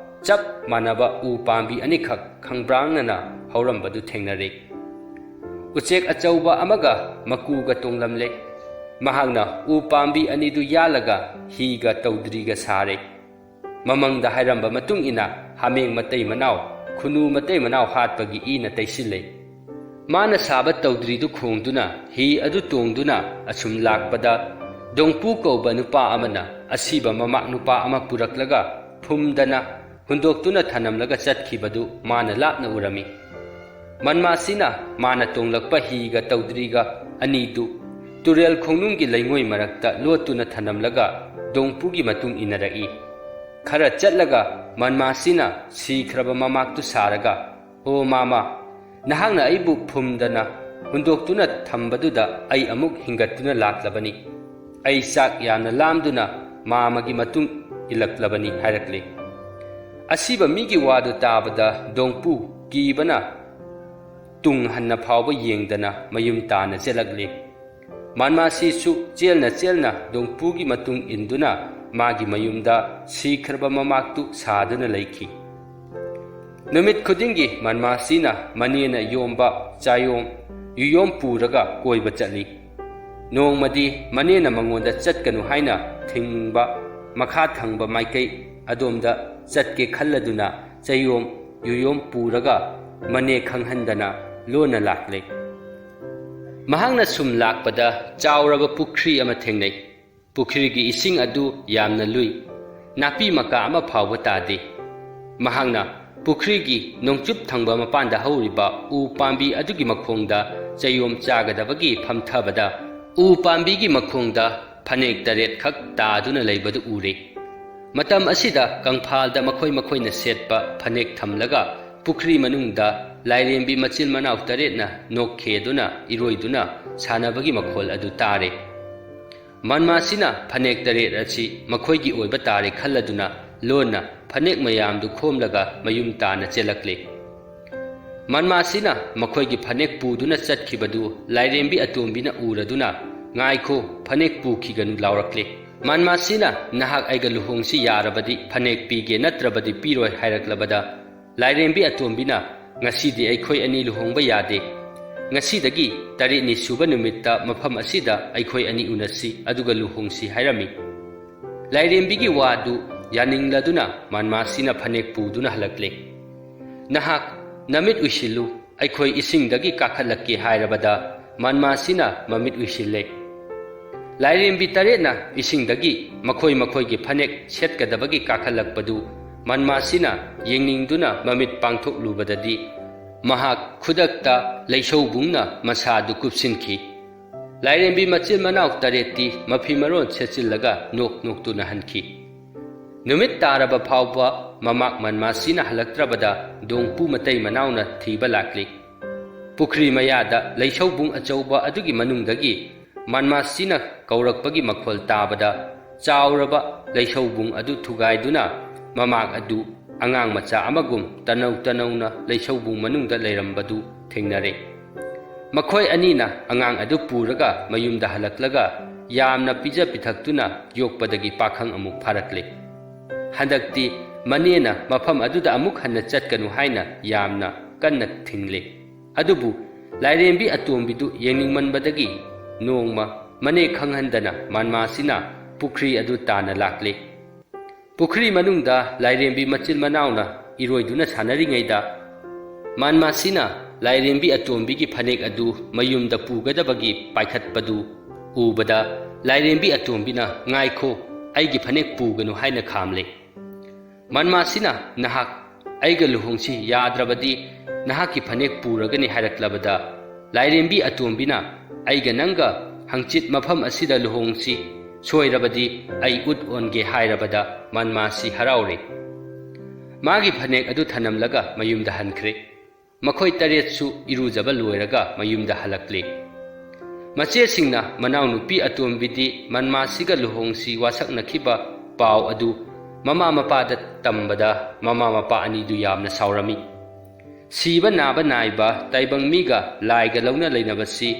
ꯆꯞ ꯃꯥꯟꯅꯕ ꯎ ꯄꯥꯝꯕꯤ ꯑꯅꯤꯈꯛ ꯈꯪꯕ꯭ꯔꯥꯡꯅꯅ ꯍꯧꯔꯝꯕꯗꯨ ꯊꯦꯡꯅꯔꯦ꯫ ꯎꯆꯦꯛ ꯑꯆꯧꯕ ꯑꯃꯒ ꯃꯀꯨꯒ ꯇꯣꯡꯂꯝꯂꯦ꯫ ꯃꯍꯥꯛꯅ ꯎ ꯄꯥꯝꯕꯤ ꯑꯅꯤꯗꯨ ꯌꯥꯜꯂꯒ ꯍꯤꯒ ꯇꯧꯗ꯭ꯔꯤꯒ ꯁꯥꯔꯦ꯫ ꯃꯃꯪꯗ ꯍꯥꯏꯔꯝꯕ ꯃꯇꯨꯡ ꯏꯟꯅ ꯍꯥꯃꯦꯡ ꯃꯇꯩ ꯃꯅꯥꯎ, ꯈꯨꯅꯨ ꯃꯇꯩ ꯃꯅꯥꯎ ꯍꯥꯠꯄꯒꯤ ꯏꯅ ꯇꯩꯁꯤꯜꯂꯦ꯫ ꯃꯥꯅ ꯁꯥꯕ ꯇꯧꯗ꯭ꯔꯤꯗꯨ ꯈꯣꯡꯗꯨꯅ ꯍꯤ ꯑꯗꯨ ꯇꯣꯡꯗꯨꯅ ꯑꯁꯨꯝ ꯂꯥꯛꯄꯗ, ꯗꯣꯡꯄꯨ ꯀꯧꯕ ꯅꯨꯄꯥ ꯑꯃꯅ ꯑꯁꯤꯕ ꯃꯃꯥꯛ ꯅꯨꯄꯥ ꯑꯃ ꯄꯨꯔꯛꯂꯒ ꯐꯨꯝꯗꯅ ꯍꯨꯟꯗꯣꯛꯇꯨꯅ ꯊꯅꯝꯂꯒ ꯆꯠꯈꯤꯕꯗꯨ ꯃꯥꯅ ꯂꯥꯞꯅ ꯎꯔꯝꯃꯤ꯫ ꯃꯟꯃꯥꯁꯤꯅ ꯃꯥꯅ ꯇꯣꯡꯂꯛꯄ ꯍꯤꯒ ꯇꯧꯗ꯭ꯔꯤꯒ ꯑꯅꯤꯗꯨ ꯇꯨꯔꯦꯜ ꯈꯣꯡꯅꯨꯡꯒꯤ ꯂꯩꯉꯣꯏ ꯃꯔꯛꯇ ꯂꯣꯠꯇꯨꯅ ꯊꯅꯝꯂꯒ ꯗꯣꯡꯄꯨꯒꯤ ꯃꯇꯨꯡ ꯏꯟꯅꯔꯛꯏ꯫ ꯈꯔ ꯆꯠꯂꯒ ꯃꯟꯃꯥꯁꯤꯅ ꯁꯤꯈ꯭ꯔꯕ ꯃꯃꯥꯛꯇꯨ ꯁꯥꯔꯒ, "ꯑꯣ ꯃꯥꯃ, ꯅꯍꯥꯛꯅ ꯑꯩꯕꯨ ꯐꯨꯝꯗꯅ ꯍꯨꯟꯗꯣꯛꯇꯨꯅ ꯊꯝꯕꯗꯨꯗ ꯑꯩ ꯑꯃꯨꯛ ꯍꯤꯡꯒꯠꯇꯨꯅ ꯂꯥꯛꯂꯕꯅꯤ꯫ ꯑꯩ ꯆꯥꯛ ꯌꯥꯝꯅ ꯂꯥꯝꯗꯨꯅ ꯃꯥꯃꯒꯤ ꯃꯇꯨꯡ ꯏꯜꯂꯛꯂꯕꯅꯤ ꯍꯥꯏꯔꯛꯂꯦ꯫ ꯑꯁꯤꯕ ꯃꯤꯒꯤ ꯋꯥꯗꯨ ꯇꯥꯕꯗ ꯗꯣꯡꯄꯨ ꯀꯤꯕꯅ ꯇꯨꯡ ꯍꯟꯅ ꯐꯥꯎꯕ ꯌꯦꯡꯗꯅ ꯃꯌꯨꯝ ꯇꯥꯅ ꯆꯦꯜꯂꯛꯂꯦ꯫ ꯃꯟꯃꯥꯁꯤꯁꯨ ꯆꯦꯜꯅ ꯆꯦꯜꯅ ꯗꯣꯡꯄꯨꯒꯤ ꯃꯇꯨꯡ ꯏꯟꯗꯨꯅ ꯃꯥꯒꯤ ꯃꯌꯨꯝꯗ ꯁꯤꯈ꯭ꯔꯕ ꯃꯃꯥꯛꯇꯨ ꯁꯥꯗꯨꯅ ꯂꯩꯈꯤ꯫ ꯅꯨꯃꯤꯠ ꯈꯨꯗꯤꯡꯒꯤ ꯃꯟꯃꯥꯁꯤꯅ ꯃꯅꯦꯅ ꯌꯣꯝꯕ ꯆꯥꯌꯣꯝ, ꯌꯨꯌꯣꯝ ꯄꯨꯔꯒ ꯀꯣꯏꯕ ꯆꯠꯂꯤ꯫ ꯅꯣꯡꯃꯗꯤ ꯃꯅꯦꯅ ꯃꯉꯣꯟꯗ ꯆꯠꯀꯅꯨ ꯍꯥꯏꯅ ꯊꯤꯡꯕ ꯃꯈꯥ ꯊꯪꯕ ꯃꯥꯏꯀꯩ ꯑꯗꯣꯝꯗ ꯆꯠꯀꯦ ꯈꯜꯂꯗꯨꯅ ꯆꯌꯣꯝ, ꯌꯨꯌꯣꯝ ꯄꯨꯔꯒ ꯃꯅꯦ ꯈꯪꯍꯟꯗꯅ ꯂꯣꯟꯅ ꯂꯥꯛꯂꯦ꯫ ꯃꯍꯥꯛꯅ ꯁꯨꯝ ꯂꯥꯛꯄꯗ ꯆꯥꯎꯔꯕ ꯄꯨꯈ꯭ꯔꯤ ꯑꯃ ꯊꯦꯡꯅꯩ꯫ ꯄꯨꯈ꯭ꯔꯤꯒꯤ ꯏꯁꯤꯡ ꯑꯗꯨ ꯌꯥꯝꯅ ꯂꯨꯏ꯫ ꯅꯥꯄꯤ ꯃꯀꯥ ꯑꯃ ꯐꯥꯎꯕ ꯇꯥꯗꯦ꯫ ꯃꯍꯥꯛꯅ ꯄꯨꯈ꯭ꯔꯤꯒꯤ ꯅꯣꯡꯆꯨꯞ ꯊꯪꯕ ꯃꯄꯥꯟꯗ ꯍꯧꯔꯤꯕ ꯎ ꯄꯥꯝꯕꯤ ꯑꯗꯨꯒꯤ ꯃꯈꯣꯡꯗ ꯆꯌꯣꯝ ꯆꯥꯒꯗꯕꯒꯤ ꯐꯝꯊꯕꯗ ꯎ ꯄꯥꯝꯕꯤꯒꯤ ꯃꯈꯣꯡꯗ ꯐꯅꯦꯛ ꯇꯔꯦꯠ ꯈꯛ ꯇꯥꯗꯨꯅ ꯂꯩꯕꯗꯨ ꯎꯔꯦ꯫ ꯃꯇꯝ ꯑꯁꯤꯗ ꯀꯪꯐꯥꯜꯗ ꯃꯈꯣꯏ ꯃꯈꯣꯏꯅ ꯁꯦꯠꯄ ꯐꯅꯦꯛ ꯊꯝꯂꯒ ꯄꯨꯈ꯭ꯔꯤ ꯃꯅꯨꯡꯗ ꯂꯥꯏꯔꯦꯝꯕꯤ ꯃꯆꯤꯟ ꯃꯅꯥꯎ ꯇꯔꯦꯠꯅ ꯅꯣꯛꯈꯦꯗꯨꯅ ꯏꯔꯣꯏꯗꯨꯅ ꯁꯥꯟꯅꯕꯒꯤ ꯃꯈꯣꯜ ꯑꯗꯨ ꯇꯥꯔꯦ꯫ ꯃꯟꯃꯥꯁꯤꯅ ꯐꯅꯦꯛ ꯇꯔꯦꯠ ꯑꯁꯤ ꯃꯈꯣꯏꯒꯤ ꯑꯣꯏꯕ ꯇꯥꯔꯦ ꯈꯜꯂꯗꯨꯅ ꯂꯣꯟꯅ ꯐꯅꯦꯛ ꯃꯌꯥꯝꯗꯨ ꯈꯣꯝꯂꯒ ꯃꯌꯨꯝ ꯇꯥꯅ ꯆꯦꯜꯂꯛꯂꯦ꯫ ꯃꯟꯃꯥꯁꯤꯅ ꯃꯈꯣꯏꯒꯤ ꯐꯅꯦꯛ ꯄꯨꯗꯨꯅ ꯆꯠꯈꯤꯕꯗꯨ ꯂꯥꯏꯔꯦꯝꯕꯤ ꯑꯇꯣꯝꯕꯤꯅ ꯎꯔꯗꯨꯅ, "ꯉꯥꯏꯈꯣ, ꯐꯅꯦꯛ ꯄꯨꯈꯤꯒꯅꯨ" ꯂꯥꯎꯔꯛꯂꯦ꯫ ꯃꯟꯃꯥꯁꯤꯅ, "ꯅꯍꯥꯛ ꯑꯩꯒ ꯂꯨꯍꯣꯡꯁꯤ ꯌꯥꯔꯕꯗꯤ ꯐꯅꯦꯛ ꯄꯤꯒꯦ, ꯅꯠꯇ꯭ꯔꯕꯗꯤ ꯄꯤꯔꯣꯏ" ꯍꯥꯏꯔꯛꯂꯕꯗ, ꯂꯥꯏꯔꯦꯝꯕꯤ ꯑꯇꯣꯝꯕꯤꯅ, "ꯉꯁꯤꯗꯤ ꯑꯩꯈꯣꯏ ꯑꯅꯤ ꯂꯨꯍꯣꯡꯕ ꯌꯥꯗꯦ꯫ ꯉꯁꯤꯗꯒꯤ ꯇꯔꯦꯠꯅꯤ ꯁꯨꯕ ꯅꯨꯃꯤꯠꯇ ꯃꯐꯝ ꯑꯁꯤꯗ ꯑꯩꯈꯣꯏ ꯑꯅꯤ ꯎꯅꯁꯤ, ꯑꯗꯨꯒ ꯂꯨꯍꯣꯡꯁꯤ" ꯍꯥꯏꯔꯝꯃꯤ꯫ ꯂꯥꯏꯔꯦꯝꯕꯤꯒꯤ ꯋꯥꯗꯨ ꯌꯥꯅꯤꯡꯂꯗꯨꯅ ꯃꯟꯃꯥꯁꯤꯅ ꯐꯅꯦꯛ ꯄꯨꯗꯨꯅ ꯍꯜꯂꯛꯂꯦ꯫ "ꯅꯍꯥꯛ ꯅꯃꯤꯠ ꯎꯏꯁꯤꯜꯂꯨ, ꯑꯩꯈꯣꯏ ꯏꯁꯤꯡꯗꯒꯤ ꯀꯥꯈꯠꯂꯛꯀꯦ" ꯍꯥꯏꯔꯕꯗ ꯃꯟꯃꯥꯁꯤꯅ ꯃꯃꯤꯠ ꯎꯏꯁꯤꯜꯂꯦ꯫ ꯂꯥꯏꯔꯦꯝꯕꯤ ꯇꯔꯦꯠꯅ ꯏꯁꯤꯡꯗꯒꯤ ꯃꯈꯣꯏ ꯃꯈꯣꯏꯒꯤ ꯐꯅꯦꯛ ꯁꯦꯠꯀꯗꯕꯒꯤ ꯀꯥꯈꯠꯂꯛꯄꯗꯨ ꯃꯟꯃꯥꯁꯤꯅ ꯌꯦꯡꯅꯤꯡꯗꯨꯅ ꯃꯃꯤꯠ ꯄꯥꯡꯊꯣꯛꯂꯨꯕꯗꯗꯤ ꯃꯍꯥꯛ ꯈꯨꯗꯛꯇ ꯂꯩꯁꯧꯕꯨꯡꯅ ꯃꯁꯥꯗꯨ ꯀꯨꯞꯁꯤꯟꯈꯤ꯫ ꯂꯥꯏꯔꯦꯝꯕꯤ ꯃꯆꯤꯟ ꯃꯅꯥꯎ ꯇꯔꯦꯠꯇꯤ ꯃꯐꯤ ꯃꯔꯣꯟ ꯁꯦꯠꯆꯤꯜꯂꯒ ꯅꯣꯛ ꯅꯣꯛꯇꯨꯅ ꯍꯟꯈꯤ꯫ ꯅꯨꯃꯤꯠ ꯇꯥꯔꯕ ꯐꯥꯎꯕ ꯃꯃꯥꯛ ꯃꯟꯃꯥꯁꯤꯅ ꯍꯜꯂꯛꯇ꯭ꯔꯕꯗ ꯗꯣꯡꯄꯨ ꯃꯇꯩ ꯃꯅꯥꯎꯅ ꯊꯤꯕ ꯂꯥꯛꯂꯤ꯫ ꯄꯨꯈ꯭ꯔꯤ ꯃꯌꯥꯗ ꯂꯩꯁꯧꯕꯨꯡ ꯑꯆꯧꯕ ꯑꯗꯨꯒꯤ ꯃꯅꯨꯡꯗꯒꯤ ꯃꯟꯃꯥꯁꯤꯅ ꯀꯧꯔꯛꯄꯒꯤ ꯃꯈꯣꯜ ꯇꯥꯕꯗ ꯆꯥꯎꯔꯕ ꯂꯩꯁꯧꯕꯨꯡ ꯑꯗꯨ ꯊꯨꯒꯥꯏꯗꯨꯅ ꯃꯃꯥꯛ ꯑꯗꯨ ꯑꯉꯥꯡ ꯃꯆꯥ ꯑꯃꯒꯨꯝ ꯇꯅꯧ ꯇꯅꯧꯅ ꯂꯩꯁꯧꯕꯨꯡ ꯃꯅꯨꯡꯗ ꯂꯩꯔꯝꯕꯗꯨ ꯊꯦꯡꯅꯔꯦ꯫ ꯃꯈꯣꯏ ꯑꯅꯤꯅ ꯑꯉꯥꯡ ꯑꯗꯨ ꯄꯨꯔꯒ ꯃꯌꯨꯝꯗ ꯍꯜꯂꯛꯂꯒ ꯌꯥꯝꯅ ꯄꯤꯖ ꯄꯤꯊꯛꯇꯨꯅ ꯌꯣꯛꯄꯗꯒꯤ ꯄꯥꯈꯪ ꯑꯃꯨꯛ ꯐꯥꯔꯛꯂꯦ꯫ ꯍꯟꯗꯛꯇꯤ ꯃꯅꯦꯅ ꯃꯐꯝ ꯑꯗꯨꯗ ꯑꯃꯨꯛ ꯍꯟꯅ ꯆꯠꯀꯅꯨ ꯍꯥꯏꯅ ꯌꯥꯝꯅ ꯀꯟꯅ ꯊꯤꯡꯂꯦ꯫ ꯑꯗꯨꯕꯨ ꯂꯥꯏꯔꯦꯝꯕꯤ ꯑꯇꯣꯝꯕꯤꯗꯨ ꯌꯦꯡꯅꯤꯡꯃꯟꯕꯗꯒꯤ ꯅꯣꯡꯃ ꯃꯅꯦ ꯈꯪꯍꯟꯗꯅ ꯃꯟꯃꯥꯁꯤꯅ ꯄꯨꯈ꯭ꯔꯤ ꯑꯗꯨ ꯇꯥꯟꯅ ꯂꯥꯛꯂꯦ꯫ ꯄꯨꯈ꯭ꯔꯤ ꯃꯅꯨꯡꯗ ꯂꯥꯏꯔꯦꯝꯕꯤ ꯃꯆꯤꯟ ꯃꯅꯥꯎꯅ ꯏꯔꯣꯏꯗꯨꯅ ꯁꯥꯟꯅꯔꯤꯉꯩꯗ ꯃꯟꯃꯥꯁꯤꯅ ꯂꯥꯏꯔꯦꯝꯕꯤ ꯑꯇꯣꯝꯕꯤꯒꯤ ꯐꯅꯦꯛ ꯑꯗꯨ ꯃꯌꯨꯝꯗ ꯄꯨꯒꯗꯕꯒꯤ ꯄꯥꯏꯈꯠꯄꯗꯨ ꯎꯕꯗ ꯂꯥꯏꯔꯦꯝꯕꯤ ꯑꯇꯣꯝꯕꯤꯅ "ꯉꯥꯏꯈꯣ, ꯑꯩꯒꯤ ꯐꯅꯦꯛ ꯄꯨꯒꯅꯨ" ꯍꯥꯏꯅ ꯈꯥꯝꯂꯦ꯫ ꯃꯟꯃꯥꯁꯤꯅ "ꯅꯍꯥꯛ ꯑꯩꯒ ꯂꯨꯍꯣꯡꯁꯤ, ꯌꯥꯗ꯭ꯔꯕꯗꯤ ꯅꯍꯥꯛꯀꯤ ꯐꯅꯦꯛ ꯄꯨꯔꯒꯅꯤ" ꯍꯥꯏꯔꯛꯂꯕꯗ ꯂꯥꯏꯔꯦꯝꯕꯤ ꯑꯇꯣꯝꯕꯤꯅ "ꯑꯩꯒ ꯅꯪꯒ ꯍꯪꯆꯤꯠ ꯃꯐꯝ ꯑꯁꯤꯗ ꯂꯨꯍꯣꯡꯁꯤ, ꯁꯣꯏꯔꯕꯗꯤ ꯑꯩ ꯎꯠ ꯑꯣꯟꯒꯦ" ꯍꯥꯏꯔꯕꯗ ꯃꯟꯃꯥꯁꯤ ꯍꯔꯥꯎꯔꯦ꯫ ꯃꯥꯒꯤ ꯐꯅꯦꯛ ꯑꯗꯨ ꯊꯅꯝꯂꯒ ꯃꯌꯨꯝꯗ ꯍꯟꯈ꯭ꯔꯦ꯫ ꯃꯈꯣꯏ ꯇꯔꯦꯠꯁꯨ ꯏꯔꯨꯖꯕ ꯂꯣꯏꯔꯒ ꯃꯌꯨꯝꯗ ꯍꯜꯂꯛꯂꯦ꯫ ꯃꯆꯦꯁꯤꯡꯅ ꯃꯅꯥꯎꯅꯨꯄꯤ ꯑꯇꯣꯝꯕꯤꯗꯤ ꯃꯟꯃꯥꯁꯤꯒ ꯂꯨꯍꯣꯡꯁꯤ ꯋꯥꯁꯛꯅꯈꯤꯕ ꯄꯥꯎ ꯑꯗꯨ ꯃꯃꯥ ꯃꯄꯥꯗ ꯇꯝꯕꯗ ꯃꯃꯥ ꯃꯄꯥ ꯑꯅꯤꯗꯨ ꯌꯥꯝꯅ ꯁꯥꯎꯔꯝꯃꯤ꯫ ꯁꯤꯕ ꯅꯥꯕ ꯅꯥꯏꯕ ꯇꯥꯏꯕꯪ ꯃꯤꯒ ꯂꯥꯏꯒ ꯂꯧꯅ ꯂꯩꯅꯕꯁꯤ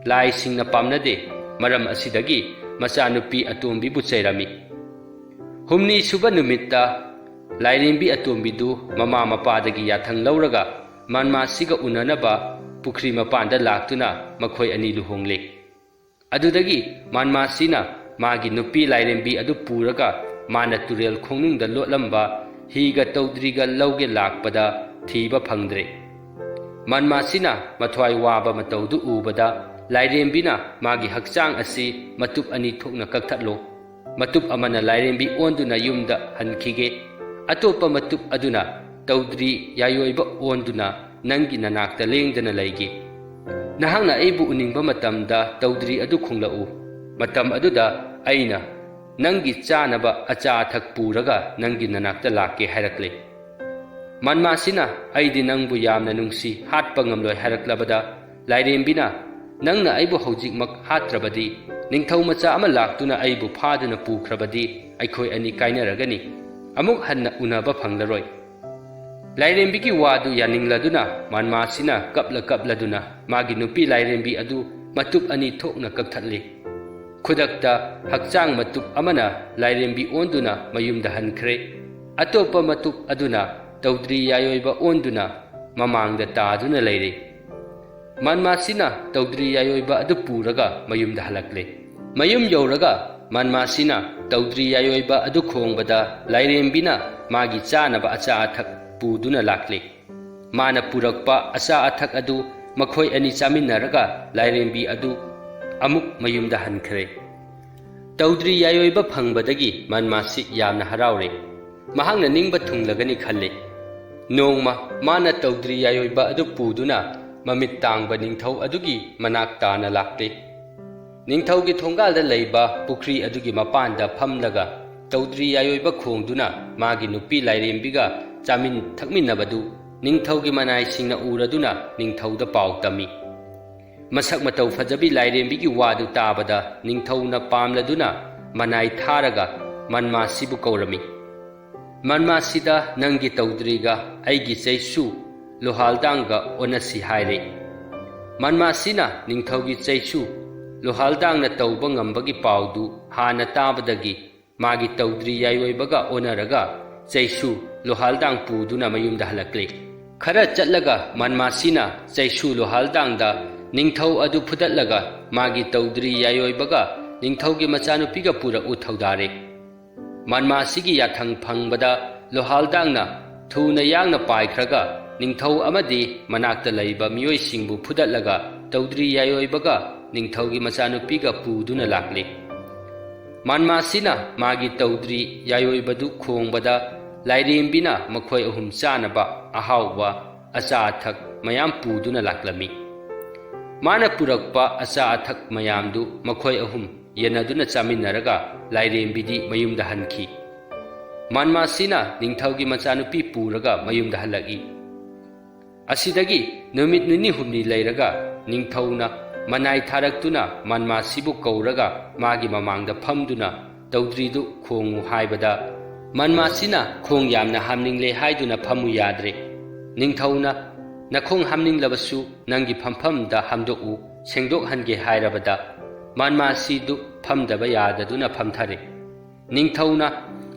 ꯂꯥꯏꯁꯤꯡꯅ ꯄꯥꯝꯅꯗꯦ꯫ ꯃꯔꯝ ꯑꯁꯤꯗꯒꯤ ꯃꯆꯥꯅꯨꯄꯤ ꯑꯇꯣꯝꯕꯤꯕꯨ ꯆꯩꯔꯝꯃꯤ꯫ ꯍꯨꯝꯅꯤ ꯁꯨꯕ ꯅꯨꯃꯤꯠꯇ ꯂꯥꯏꯔꯦꯝꯕꯤ ꯑꯇꯣꯝꯕꯤꯗꯨ ꯃꯃꯥ ꯃꯄꯥꯗꯒꯤ ꯌꯥꯊꯪ ꯂꯧꯔꯒ ꯃꯟꯃꯥꯁꯤꯒ ꯎꯅꯅꯕ ꯄꯨꯈ꯭ꯔꯤ ꯃꯄꯥꯟꯗ ꯂꯥꯛꯇꯨꯅ ꯃꯈꯣꯏ ꯑꯅꯤ ꯂꯨꯍꯣꯡꯂꯦ꯫ ꯑꯗꯨꯗꯒꯤ ꯃꯟꯃꯥꯁꯤꯅ ꯃꯥꯒꯤ ꯅꯨꯄꯤ ꯂꯥꯏꯔꯦꯝꯕꯤ ꯑꯗꯨ ꯄꯨꯔꯒ ꯃꯥꯅ ꯇꯨꯔꯦꯜ ꯈꯣꯡꯅꯨꯡꯗ ꯂꯣꯠꯂꯝꯕ ꯍꯤꯒ ꯇꯧꯗ꯭ꯔꯤꯒ ꯂꯧꯒꯦ ꯂꯥꯛꯄꯗ ꯊꯤꯕ ꯐꯪꯗ꯭ꯔꯦ꯫ ꯃꯟꯃꯥꯁꯤꯅ ꯃꯊ꯭ꯋꯥꯏ ꯋꯥꯕ ꯃꯇꯧꯗꯨ ꯎꯕꯗ ꯂꯥꯏꯔꯦꯝꯕꯤꯅ ꯃꯥꯒꯤ ꯍꯛꯆꯥꯡ ꯑꯁꯤ ꯃꯇꯨꯞ ꯑꯅꯤ ꯊꯣꯛꯅ ꯀꯛꯊꯠꯂꯣ꯫ ꯃꯇꯨꯞ ꯑꯃꯅ ꯂꯥꯏꯔꯦꯝꯕꯤ ꯑꯣꯟꯗꯨꯅ ꯌꯨꯝꯗ ꯍꯟꯈꯤꯒꯦ꯫ ꯑꯇꯣꯞꯄ ꯃꯇꯨꯞ ꯑꯗꯨꯅ ꯇꯧꯗ꯭ꯔꯤ ꯌꯥꯏꯑꯣꯏꯕ ꯑꯣꯟꯗꯨꯅ ꯅꯪꯒꯤ ꯅꯅꯥꯛꯇ ꯂꯦꯡꯗꯅ ꯂꯩꯒꯦ꯫ ꯅꯍꯥꯛꯅ ꯑꯩꯕꯨ ꯎꯅꯤꯡꯕ ꯃꯇꯝꯗ ꯇꯧꯗ꯭ꯔꯤ ꯑꯗꯨ ꯈꯨꯡꯂꯛꯎ꯫ ꯃꯇꯝ ꯑꯗꯨꯗ ꯑꯩꯅ ꯅꯪꯒꯤ ꯆꯥꯅꯕ ꯑꯆꯥ ꯑꯊꯛ ꯄꯨꯔꯒ ꯅꯪꯒꯤ ꯅꯅꯥꯛꯇ ꯂꯥꯛꯀꯦ" ꯍꯥꯏꯔꯛꯂꯦ꯫ ꯃꯟꯃꯥꯁꯤꯅ "ꯑꯩꯗꯤ ꯅꯪꯕꯨ ꯌꯥꯝꯅ ꯅꯨꯡꯁꯤ, ꯍꯥꯠꯄ ꯉꯝꯂꯣꯏ" ꯍꯥꯏꯔꯛꯂꯕꯗ ꯂꯥꯏꯔꯦꯝꯕꯤꯅ "ꯅꯪꯅ ꯑꯩꯕꯨ ꯍꯧꯖꯤꯛꯃꯛ ꯍꯥꯠꯇ꯭ꯔꯕꯗꯤ, ꯅꯤꯡꯊꯧ ꯃꯆꯥ ꯑꯃ ꯂꯥꯛꯇꯨꯅ ꯑꯩꯕꯨ ꯐꯥꯗꯨꯅ ꯄꯨꯈ꯭ꯔꯕꯗꯤ, ꯑꯩꯈꯣꯏ ꯑꯅꯤ ꯀꯥꯏꯅꯔꯒꯅꯤ, ꯑꯃꯨꯛ ꯍꯟꯅ ꯎꯅꯕ ꯐꯪꯂꯔꯣꯏ꯫" ꯂꯥꯏꯔꯦꯝꯕꯤꯒꯤ ꯋꯥꯗꯨ ꯌꯥꯅꯤꯡꯂꯗꯨꯅ ꯃꯟꯃꯥꯁꯤꯅ ꯀꯞꯂ ꯀꯞꯂꯗꯨꯅ ꯃꯥꯒꯤ ꯅꯨꯄꯤ ꯂꯥꯏꯔꯦꯝꯕꯤ ꯑꯗꯨ ꯃꯇꯨꯞ ꯑꯅꯤ ꯊꯣꯛꯅ ꯀꯛꯊꯠꯂꯤ꯫ ꯈꯨꯗꯛꯇ ꯍꯛꯆꯥꯡ ꯃꯇꯨꯞ ꯑꯃꯅ ꯂꯥꯏꯔꯦꯝꯕꯤ ꯑꯣꯟꯗꯨꯅ ꯃꯌꯨꯝꯗ ꯍꯟꯈ꯭ꯔꯦ꯫ ꯑꯇꯣꯞꯄ ꯃꯇꯨꯞ ꯑꯗꯨꯅ ꯇꯧꯗ꯭ꯔꯤ ꯌꯥꯏꯑꯣꯏꯕ ꯑꯣꯟꯗꯨꯅ ꯃꯃꯥꯡꯗ ꯇꯥꯗꯨꯅ ꯂꯩꯔꯦ꯫ ꯃꯟꯃꯥꯁꯤꯅ ꯇꯧꯗ꯭ꯔꯤ ꯌꯥꯏꯑꯣꯏꯕ ꯑꯗꯨ ꯄꯨꯔꯒ ꯃꯌꯨꯝꯗ ꯍꯜꯂꯛꯂꯦ꯫ ꯃꯌꯨꯝ ꯌꯧꯔꯒ ꯃꯟꯃꯥꯁꯤꯅ ꯇꯧꯗ꯭ꯔꯤ ꯌꯥꯏꯑꯣꯏꯕ ꯑꯗꯨ ꯈꯣꯡꯕꯗ ꯂꯥꯏꯔꯦꯝꯕꯤꯅ ꯃꯥꯒꯤ ꯆꯥꯅꯕ ꯑꯆꯥ ꯑꯊꯛ ꯄꯨꯗꯨꯅ ꯂꯥꯛꯂꯦ꯫ ꯃꯥꯅ ꯄꯨꯔꯛꯄ ꯑꯆꯥ ꯑꯊꯛ ꯑꯗꯨ ꯃꯈꯣꯏ ꯑꯅꯤ ꯆꯥꯃꯤꯟꯅꯔꯒ ꯂꯥꯏꯔꯦꯝꯕꯤ ꯑꯗꯨ ꯑꯃꯨꯛ ꯃꯌꯨꯝꯗ ꯍꯟꯈ꯭ꯔꯦ꯫ ꯇꯧꯗ꯭ꯔꯤ ꯌꯥꯏꯑꯣꯏꯕ ꯐꯪꯕꯗꯒꯤ ꯃꯟꯃꯥꯁꯤ ꯌꯥꯝꯅ ꯍꯔꯥꯎꯔꯦ꯫ ꯃꯍꯥꯛꯅ ꯅꯤꯡꯕ ꯊꯨꯡꯂꯒꯅꯤ ꯈꯜꯂꯤ꯫ ꯅꯣꯡꯃ ꯃꯥꯅ ꯇꯧꯗ꯭ꯔꯤ ꯌꯥꯏꯑꯣꯏꯕ ꯑꯗꯨ ꯄꯨꯗꯨꯅ ꯃꯃꯤꯠ ꯇꯥꯡꯕ ꯅꯤꯡꯊꯧ ꯑꯗꯨꯒꯤ ꯃꯅꯥꯛ ꯇꯥꯅ ꯂꯥꯛꯂꯦ꯫ ꯅꯤꯡꯊꯧꯒꯤ ꯊꯣꯡꯒꯥꯜꯗ ꯂꯩꯕ ꯄꯨꯈ꯭ꯔꯤ ꯑꯗꯨꯒꯤ ꯃꯄꯥꯟꯗ ꯐꯝꯂꯒ ꯇꯧꯗ꯭ꯔꯤ ꯌꯥꯏꯑꯣꯏꯕ ꯈꯣꯡꯗꯨꯅ ꯃꯥꯒꯤ ꯅꯨꯄꯤ ꯂꯥꯏꯔꯦꯝꯕꯤꯒ ꯆꯥꯃꯤꯟ ꯊꯛꯃꯤꯟꯅꯕꯗꯨ ꯅꯤꯡꯊꯧꯒꯤ ꯃꯅꯥꯏꯁꯤꯡꯅ ꯎꯔꯗꯨꯅ ꯅꯤꯡꯊꯧꯗ ꯄꯥꯎ ꯇꯝꯃꯤ꯫ ꯃꯁꯛ ꯃꯇꯧ ꯐꯖꯕꯤ ꯂꯥꯏꯔꯦꯝꯕꯤꯒꯤ ꯋꯥꯗꯨ ꯇꯥꯕꯗ ꯅꯤꯡꯊꯧꯅ ꯄꯥꯝꯂꯗꯨꯅ ꯃꯅꯥꯏ ꯊꯥꯔꯒ ꯃꯟꯃꯥꯁꯤꯕꯨ ꯀꯧꯔꯝꯃꯤ꯫ "ꯃꯟꯃꯥꯁꯤꯗ ꯅꯪꯒꯤ ꯇꯧꯗ꯭ꯔꯤꯒ ꯑꯩꯒꯤ ꯆꯩꯁꯨ ꯂꯨꯍꯥꯜꯗꯥꯡꯒ ꯑꯣꯟꯅꯁꯤ" ꯍꯥꯏꯔꯦ꯫ ꯃꯟꯃꯥꯁꯤꯅ ꯅꯤꯡꯊꯧꯒꯤ ꯆꯩꯁꯨ ꯂꯨꯍꯥꯜꯗꯥꯡꯅ ꯇꯧꯕ ꯉꯝꯕꯒꯤ ꯄꯥꯎꯗꯨ ꯍꯥꯟꯅ ꯇꯥꯕꯗꯒꯤ ꯃꯥꯒꯤ ꯇꯧꯗ꯭ꯔꯤ ꯌꯥꯏꯑꯣꯏꯕꯒ ꯑꯣꯟꯅꯔꯒ ꯆꯩꯁꯨ ꯂꯨꯍꯥꯜꯗꯥꯡ ꯄꯨꯗꯨꯅ ꯃꯌꯨꯝꯗ ꯍꯜꯂꯛꯂꯦ꯫ ꯈꯔ ꯆꯠꯂꯒ ꯃꯟꯃꯥꯁꯤꯅ ꯆꯩꯁꯨ ꯂꯨꯍꯥꯜꯗꯥꯡꯗ ꯅꯤꯡꯊꯧ ꯑꯗꯨ ꯐꯨꯗꯠꯂꯒ ꯃꯥꯒꯤ ꯇꯧꯗ꯭ꯔꯤ ꯌꯥꯏꯑꯣꯏꯕꯒ ꯅꯤꯡꯊꯧꯒꯤ ꯃꯆꯥꯅꯨꯄꯤꯒ ꯄꯨꯔꯛꯎ ꯊꯧꯗꯥꯔꯦ꯫ ꯃꯟꯃꯥꯁꯤꯒꯤ ꯌꯥꯊꯪ ꯐꯪꯕꯗ ꯂꯨꯍꯥꯜꯗꯥꯡꯅ ꯊꯨꯅ ꯌꯥꯡꯅ ꯄꯥꯏꯈ꯭ꯔꯒ ꯅꯤꯡꯊꯧ ꯑꯃꯗꯤ ꯃꯅꯥꯛꯇ ꯂꯩꯕ ꯃꯤꯑꯣꯏꯁꯤꯡꯕꯨ ꯐꯨꯗꯠꯂꯒ ꯇꯧꯗ꯭ꯔꯤ ꯌꯥꯏꯑꯣꯏꯕꯒ ꯅꯤꯡꯊꯧꯒꯤ ꯃꯆꯥꯅꯨꯄꯤꯒ ꯄꯨꯗꯨꯅ ꯂꯥꯛꯂꯤ꯫ ꯃꯟꯃꯥꯁꯤꯅ ꯃꯥꯒꯤ ꯇꯧꯗ꯭ꯔꯤ ꯌꯥꯏꯑꯣꯏꯕꯗꯨ ꯈꯣꯡꯕꯗ ꯂꯥꯏꯔꯦꯝꯕꯤꯅ ꯃꯈꯣꯏ ꯑꯍꯨꯝ ꯆꯥꯅꯕ ꯑꯍꯥꯎꯕ ꯑꯆꯥ ꯑꯊꯛ ꯃꯌꯥꯝ ꯄꯨꯗꯨꯅ ꯂꯥꯛꯂꯝꯃꯤ꯫ ꯃꯥꯅ ꯄꯨꯔꯛꯄ ꯑꯆꯥ ꯑꯊꯛ ꯃꯌꯥꯝꯗꯨ ꯃꯈꯣꯏ ꯑꯍꯨꯝ ꯌꯦꯟꯅꯗꯨꯅ ꯆꯥꯃꯤꯟꯅꯔꯒ ꯂꯥꯏꯔꯦꯝꯕꯤꯗꯤ ꯃꯌꯨꯝꯗ ꯍꯟꯈꯤ꯫ ꯃꯟꯃꯥꯁꯤꯅ ꯅꯤꯡꯊꯧꯒꯤ ꯃꯆꯥꯅꯨꯄꯤ ꯄꯨꯔꯒ ꯃꯌꯨꯝꯗ ꯍꯜꯂꯛꯏ꯫ ꯑꯁꯤꯗꯒꯤ ꯅꯨꯃꯤꯠ ꯅꯤꯅꯤ ꯍꯨꯝꯅꯤ ꯂꯩꯔꯒ ꯅꯤꯡꯊꯧꯅ ꯃꯅꯥꯏ ꯊꯥꯔꯛꯇꯨꯅ ꯃꯟꯃꯥꯁꯤꯕꯨ ꯀꯧꯔꯒ ꯃꯥꯒꯤ ꯃꯃꯥꯡꯗ ꯐꯝꯗꯨꯅ ꯇꯧꯗ꯭ꯔꯤꯗꯨ ꯈꯣꯡꯉꯨ ꯍꯥꯏꯕꯗ, ꯃꯟꯃꯥꯁꯤꯅ ꯈꯣꯡ ꯌꯥꯝꯅ ꯍꯥꯝꯅꯤꯡꯂꯦ ꯍꯥꯏꯗꯨꯅ ꯐꯝꯃꯨ ꯌꯥꯗ꯭ꯔꯦ꯫ ꯅꯤꯡꯊꯧꯅ, "ꯅꯈꯣꯡ ꯍꯥꯝꯅꯤꯡꯂꯕꯁꯨ ꯅꯪꯒꯤ ꯐꯝꯐꯝꯗ ꯍꯥꯝꯗꯣꯛꯎ, ꯁꯦꯡꯗꯣꯛꯍꯟꯒꯦ" ꯍꯥꯏꯔꯕꯗ, ꯃꯟꯃꯥꯁꯤꯗꯨ ꯐꯝꯗꯕ ꯌꯥꯗꯗꯨꯅ ꯐꯝꯊꯔꯦ꯫ ꯅꯤꯡꯊꯧꯅ,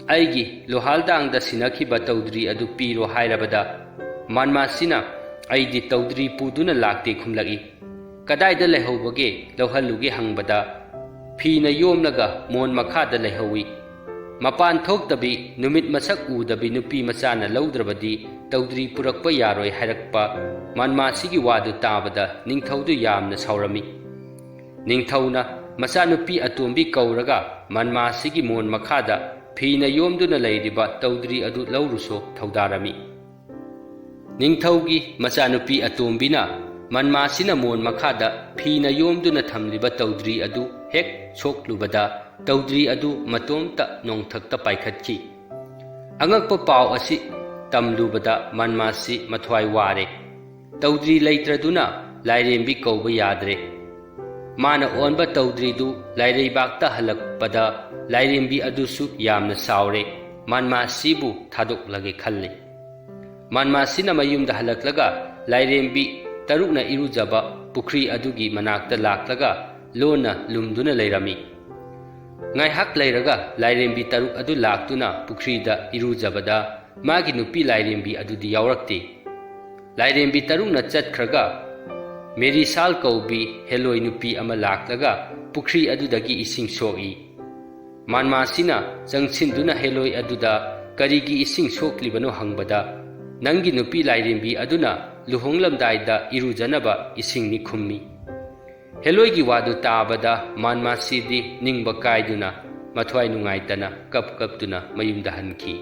"ꯑꯩꯒꯤ ꯂꯨꯍꯥꯜꯗꯥꯡꯗ ꯁꯤꯟꯅꯈꯤꯕ ꯇꯧꯗ꯭ꯔꯤ ꯑꯗꯨ ꯄꯤꯔꯣ" ꯍꯥꯏꯔꯕꯗ, ꯃꯟꯃꯥꯁꯤꯅ, "ꯑꯩꯗꯤ ꯇꯧꯗ꯭ꯔꯤ ꯄꯨꯗꯨꯅ ꯂꯥꯛꯇꯦ" ꯈꯨꯝꯂꯛꯏ꯫ "ꯀꯗꯥꯏꯗ ꯂꯩꯍꯧꯕꯒꯦ? ꯂꯧꯍꯜꯂꯨꯒꯦ" ꯍꯪꯕꯗ, "ꯐꯤꯅ ꯌꯣꯝꯂꯒ ꯃꯣꯟ ꯃꯈꯥꯗ ꯂꯩꯍꯧꯏ꯫ ꯃꯄꯥꯟ ꯊꯣꯛꯇꯕꯤ, ꯅꯨꯃꯤꯠ ꯃꯁꯛ ꯎꯗꯕꯤ ꯅꯨꯄꯤ ꯃꯆꯥꯅ ꯂꯧꯗ꯭ꯔꯕꯗꯤ ꯇꯧꯗ꯭ꯔꯤ ꯄꯨꯔꯛꯄ ꯌꯥꯔꯣꯏ" ꯍꯥꯏꯔꯛꯄ ꯃꯟꯃꯥꯁꯤꯒꯤ ꯋꯥꯗꯨ ꯇꯥꯕꯗ ꯅꯤꯡꯊꯧꯗꯨ ꯌꯥꯝꯅ ꯁꯥꯎꯔꯝꯃꯤ꯫ ꯅꯤꯡꯊꯧꯅ ꯃꯆꯥꯅꯨꯄꯤ ꯑꯇꯣꯝꯕꯤ ꯀꯧꯔꯒ ꯃꯟꯃꯥꯁꯤꯒꯤ ꯃꯣꯟ ꯃꯈꯥꯗ ꯐꯤꯅ ꯌꯣꯝꯗꯨꯅ ꯂꯩꯔꯤꯕ ꯇꯧꯗ꯭ꯔꯤ ꯑꯗꯨ ꯂꯧꯔꯨꯁꯣ ꯊꯧꯗꯥꯔꯝꯃꯤ꯫ ꯅꯤꯡꯊꯧꯒꯤ ꯃꯆꯥꯅꯨꯄꯤ ꯑꯇꯣꯝꯕꯤꯅ ꯃꯟꯃꯥꯁꯤꯅ ꯃꯣꯟ ꯃꯈꯥꯗ ꯐꯤꯅ ꯌꯣꯝꯗꯨꯅ ꯊꯝꯂꯤꯕ ꯇꯧꯗ꯭ꯔꯤ ꯑꯗꯨ ꯍꯦꯛ ꯁꯣꯛꯂꯨꯕꯗ, ꯇꯧꯗ꯭ꯔꯤ ꯑꯗꯨ ꯃꯇꯣꯝꯇ ꯅꯣꯡꯊꯛꯇ ꯄꯥꯏꯈꯠꯈꯤ꯫ ꯑꯉꯛꯄ ꯄꯥꯎ ꯑꯁꯤ ꯇꯝꯂꯨꯕꯗ ꯃꯟꯃꯥꯁꯤ ꯃꯊ꯭ꯋꯥꯏ ꯋꯥꯔꯦ꯫ ꯇꯧꯗ꯭ꯔꯤ ꯂꯩꯇ꯭ꯔꯗꯨꯅ ꯂꯥꯏꯔꯦꯝꯕꯤ ꯀꯧꯕ ꯌꯥꯗ꯭ꯔꯦ꯫ ꯃꯥꯅ ꯑꯣꯟꯕ ꯇꯧꯗ꯭ꯔꯤꯗꯨ ꯂꯥꯏꯔꯩꯕꯥꯛꯇ ꯍꯜꯂꯛꯄꯗ, ꯂꯥꯏꯔꯦꯝꯕꯤ ꯑꯗꯨꯁꯨ ꯌꯥꯝꯅ ꯁꯥꯎꯔꯦ, ꯃꯟꯃꯥꯁꯤꯕꯨ ꯊꯥꯗꯣꯛꯂꯒꯦ ꯈꯜꯂꯤ꯫ ꯃꯟꯃꯥꯁꯤꯅ ꯃꯌꯨꯝꯗ ꯍꯜꯂꯛꯂꯒ ꯂꯥꯏꯔꯦꯝꯕꯤ ꯇꯔꯨꯛꯅ ꯏꯔꯨꯖꯕ ꯄꯨꯈ꯭ꯔꯤ ꯑꯗꯨꯒꯤ ꯃꯅꯥꯛꯇ ꯂꯥꯛꯂꯒ ꯂꯣꯟꯅ ꯂꯨꯝꯗꯨꯅ ꯂꯩꯔꯝꯃꯤ꯫ ꯉꯥꯏꯍꯥꯛ ꯂꯩꯔꯒ ꯂꯥꯏꯔꯦꯝꯕꯤ ꯇꯔꯨꯛ ꯑꯗꯨ ꯂꯥꯛꯇꯨꯅ ꯄꯨꯈ꯭ꯔꯤꯗ ꯏꯔꯨꯖꯕꯗ, ꯃꯥꯒꯤ ꯅꯨꯄꯤ ꯂꯥꯏꯔꯦꯝꯕꯤ ꯑꯗꯨꯗꯤ ꯌꯥꯎꯔꯛꯇꯦ꯫ ꯂꯥꯏꯔꯦꯝꯕꯤ ꯇꯔꯨꯛꯅ ꯆꯠꯈ꯭ꯔꯒ, ꯃꯦꯔꯤꯁꯥꯜ ꯀꯧꯕꯤ ꯍꯦꯂꯣꯏ ꯅꯨꯄꯤ ꯑꯃ ꯂꯥꯛꯂꯒ ꯄꯨꯈ꯭ꯔꯤ ꯑꯗꯨꯗꯒꯤ ꯏꯁꯤꯡ ꯁꯣꯛꯏ꯫ ꯃꯥꯟꯃꯥꯁꯤꯅ ꯆꯪꯁꯤꯟꯗꯨꯅ ꯍꯦꯂꯣꯏ ꯑꯗꯨꯗ ꯀꯔꯤꯒꯤ ꯏꯁꯤꯡ ꯁꯣꯛꯂꯤꯕꯅꯣ ꯍꯪꯕꯗ, "ꯅꯪꯒꯤ ꯅꯨꯄꯤ ꯂꯥꯏꯔꯦꯝꯕꯤ ꯑꯗꯨꯅ ꯂꯨꯍꯣꯡꯂꯝꯗꯥꯏꯗ ꯏꯔꯨꯖꯅꯕ ꯏꯁꯤꯡꯅꯤ" ꯈꯨꯝꯃꯤ꯫ ꯍꯦꯂꯣꯏꯒꯤ ꯋꯥꯗꯨ ꯇꯥꯕꯗ ꯃꯥꯟꯃꯥꯁꯤꯗꯤ ꯅꯤꯡꯕ ꯀꯥꯏꯗꯨꯅ, ꯃꯊ꯭ꯋꯥꯏ ꯅꯨꯡꯉꯥꯏꯇꯅ ꯀꯞ ꯀꯞꯇꯨꯅ ꯃꯌꯨꯝꯗ ꯍꯟꯈꯤ꯫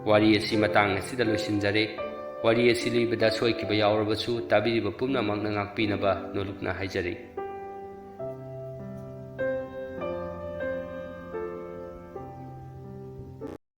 ꯋꯥꯔꯤ ꯑꯁꯤ ꯃꯇꯥꯡ ꯑꯁꯤꯗ ꯂꯣꯏꯁꯤꯟꯖꯔꯦ꯫ ꯋꯥꯔꯤ ꯑꯁꯤ ꯂꯤꯕꯗ ꯁꯣꯏꯈꯤꯕ ꯌꯥꯎꯔꯕꯁꯨ ꯇꯥꯕꯤꯔꯤꯕ ꯄꯨꯝꯅꯃꯛꯅ ꯉꯥꯛꯄꯤꯅꯕ ꯅꯣꯂꯨꯛꯅ ꯍꯥꯏꯖꯔꯤ꯫